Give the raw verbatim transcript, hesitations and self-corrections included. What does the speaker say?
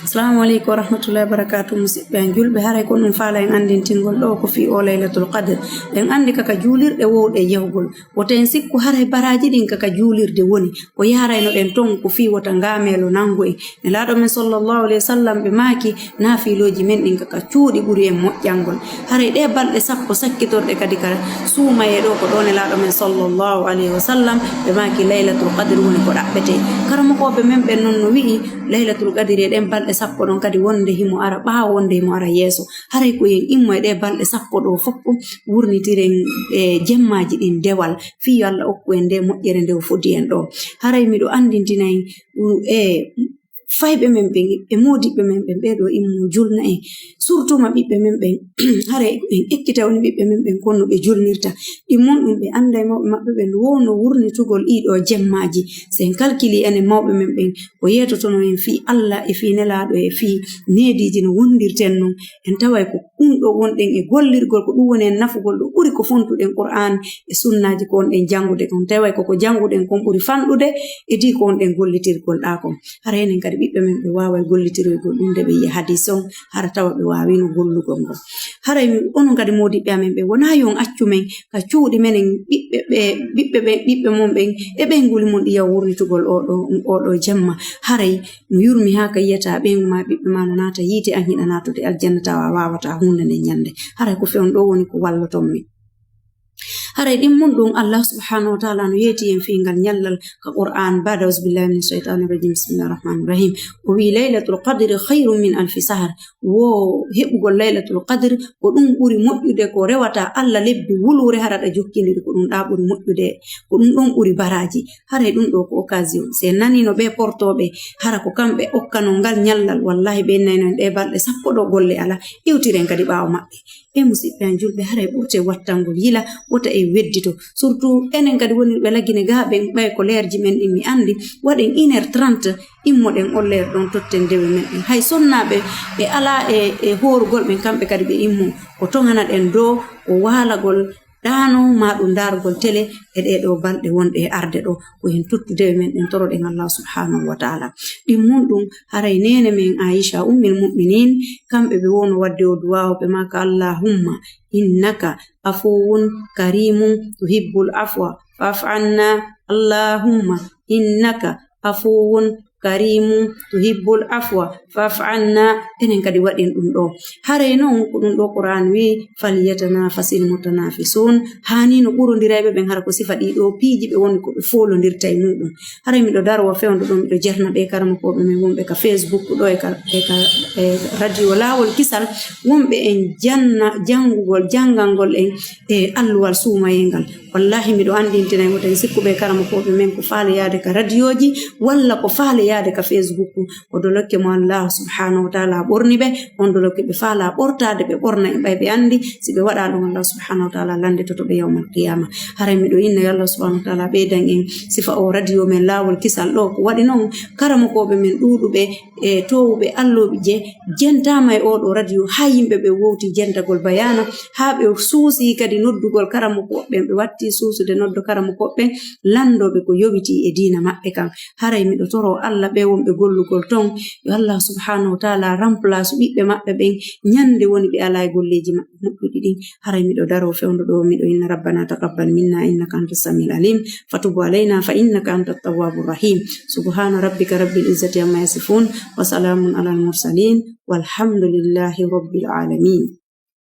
Assalamu aleykum wa rahmatullahi wa barakatuh. Musidɓe an julɓe, haray ko ɗum faala en anndintingol ɗo ko fii o Laylatul Qadr. En anndi kaka juulirɗe wowɗe yahugol. Woto en sikku haray baraaji ɗin kaka juulirde woni. Ko yaaraynoɗen ton ko fii wota ngaameelo nanngu en. Nelaaɗo men sallallahu alayhi wa sallam ɓe maaki naafiilooji men ɗin kaka cuuɗi ɓuri en moƴƴangol. Haray ɗee balɗe sappo sakkitorɗe kadi ka suumayee ɗo ko ɗo Nelaaɗo men sallallahu alayhi wa sallam ɓe maaki Laylatul Qadr woni ko ɗaɓɓetee. Karamokooɓe men ɓen non no wi'i Laylatul Qadri e ɗen balɗe sappo ɗon kadi wonde himo ara ɓaawo, wonde himo ara yeeso. Haray ko en immo e ɗee balɗe sappo ɗo fof wurnitiren e jemmaaji ɗin dewal fii yo Allah okku en nde moƴƴere nde o fodi en ɗo. Haray miɗo anndintina en ɗum e fayɓe men ɓen e moodiɓɓe men ɓen ɓee ɗo immo julna en. Surtout ma ɓiɓɓe men ɓen, haray en ekkita woni ɓiɓɓe men ɓen kon no ɓe julnirta. Ɗin mon ɗum ɓe annda e mawɓe maɓɓe ɓen wowno wurnitugol ɗii ɗo jemmaaji. Si en kalkili enen mawɓe men ɓen ko yeetotono en fii Allah e fii Nelaaɗo e fii neediiji no wondirten non. En taway ko ɗum ɗo wonɗen e gollirgol, ko ɗum woni en nafugol ɗo ɓuri ko fontuɗen Qur'aan e sunnaaji ko wonɗen janngude kon. Taway ko ko jannguɗen kon ɓuri fanɗude e dii ko wonɗen gollitirgol ɗaa kon. Hara enen kadi ɓiɓɓe men ɓe waaway gollitiroygol ɗum nde ɓe yi'a hadiis on, hara tawa ɓe waawino gollugol ngol. Haray mi, onon kadi moodiɓɓe amen ɓe, wonaa yo on accu men ka cuuɗi menen ɓiɓɓe ɓe, ɓiɓɓe ɓe, ɓiɓɓe mon ɓen e ɓeynguuli mon ɗi yaw wurnitugol oo ɗoo, oo ɗoo jemma. Haray no yurmi haa ka yi'ata ɓeyngu maa ɓiɓɓe maa no naata yiite an hiɗa naatude aljanna tawa a waawataa huunde nden ñande. Haray ko fewn ɗoo woni ko walloton min. Haray ɗin mun ɗum Allah subhanahu wa ta'ala no yeeti en fii ngal ñallal ka Qur'aan baada auzu billahi min shaytani rajim bismillahi rahmani rahim. O wi'i laylatul qadri khayrun min alfi sahar. Wo heɓugol laylatul qadr ko ɗum ɓuri moƴƴude ko rewata Allah lebbi wuluure hara ɗa jokkindiri ko ɗum ɗa ɓuri moƴƴude ko ɗum ɗon ɓuri baraaji. Haray ɗum ɗo ko occasion. Si en nanii no ɓee portooɓe hara ko kamɓe okkanoo ngal ñallal, wallahi ɓe innayno en ɗee balɗe sappo ɗo golle alaa, iwtiren kadi ɓaawo maɓɓe. E musidɓe an julɓe, haray ɓurte wattangol yila, wota en weddito. Surtout enen kadi wonirɓe Lagine gaa ɓen, ɓay ko leerji men ɗin mi anndi, waɗen une heure trente, immoɗen on leer ɗon totten dewe men ɗen. Hay sonnaaɓe ɓe alaa e, e hoorugol ɓen, kamɓe kadi ɓe immoo. Ko toŋanaɗen doo, ko waalagol ɗaano maa ɗum ndaargol tele e ɗee ɗoo balɗe wonɗe e arde ɗoo, ko heen tottude e men ɗen toroɗen Allah subhanahu wa ta'ala. Ɗin mun ɗum haray neene men Aisha ummil mu'minin, kamɓe ɓe wowno wadde o duwaawo ɓe maaka allahumma innaka afuwun karimun tuhibbul afwa fa'fu anna, allahumma innaka afuwun karimun tuhibbul afwa fa'fu anna. Enen kadi waɗen ɗum ɗo. Haray non ko ɗum ɗo Qur'an wi falyatanafasil mutanafisun. Haani no ɓurondirayɓe ɓen hara ko sifa ɗi ɗo piiji ɓe woni ko ɓe foolondirta e muɗum. Haray miɗo darowa fewndo ɗo miɗo jerna ɓe karamokooɓe men wonɓe ka Facebook ɗo e ka, e ka, e radio Laawol Kisal, wonɓe en janna, janngugol, janngangol en e alluwal suumayee ngal. Wallahi miɗo anndintina en woten sikkuɓe karamokooɓe men ko faale yaade ka radiyooji walla ko faale yaade ka Facebook. O dolokke mo Allah subhanahu wa ta'ala ɓorni ɓe, on dolokke ɓe faala ɓortaade ɓe ɓorna en ɓay ɓe anndi si ɓe waɗa ɗum Allah subhanahu wa ta'ala lande toto ɓe yawmal qiyama. Haray miɗo inna yo Allah subhanahu wa ta'ala ɓeydan en sifa o radio men Laawol Kisal ɗo ko waɗi non karamokooɓe men ɗuuɗuɓe e towuɓe allooɓe je jentaama e oɗo radio, haa yimɓe ɓe wowti jentagol bayaana, haa ɓe suusi kadi noddugol karamokooɓe ɓen, ɓe watti suusude noddo karamokooɓe ɓen, lanndooɓe ko yowiti e diina maɓɓe kan. Haray miɗo toro Allah ɓe wonɓe gollugol ton, yo Allah subhanahu wa ta'ala remplace ɓiɓɓe maɓɓe ɓen ñande woni ɓe alaa e golleeji maɓɓe moƴƴuɗi ɗin. Haray miɗo daro fewndo ɗo, miɗo inna rabbana taqabbal minna innaka anta samiul alim, fatub alayna fa innaka anta tawwabur rahim. Subhana rabbika rabbil izzati amma yasifun, wa salamun alal mursalin, walhamdulillahi rabbil alamin.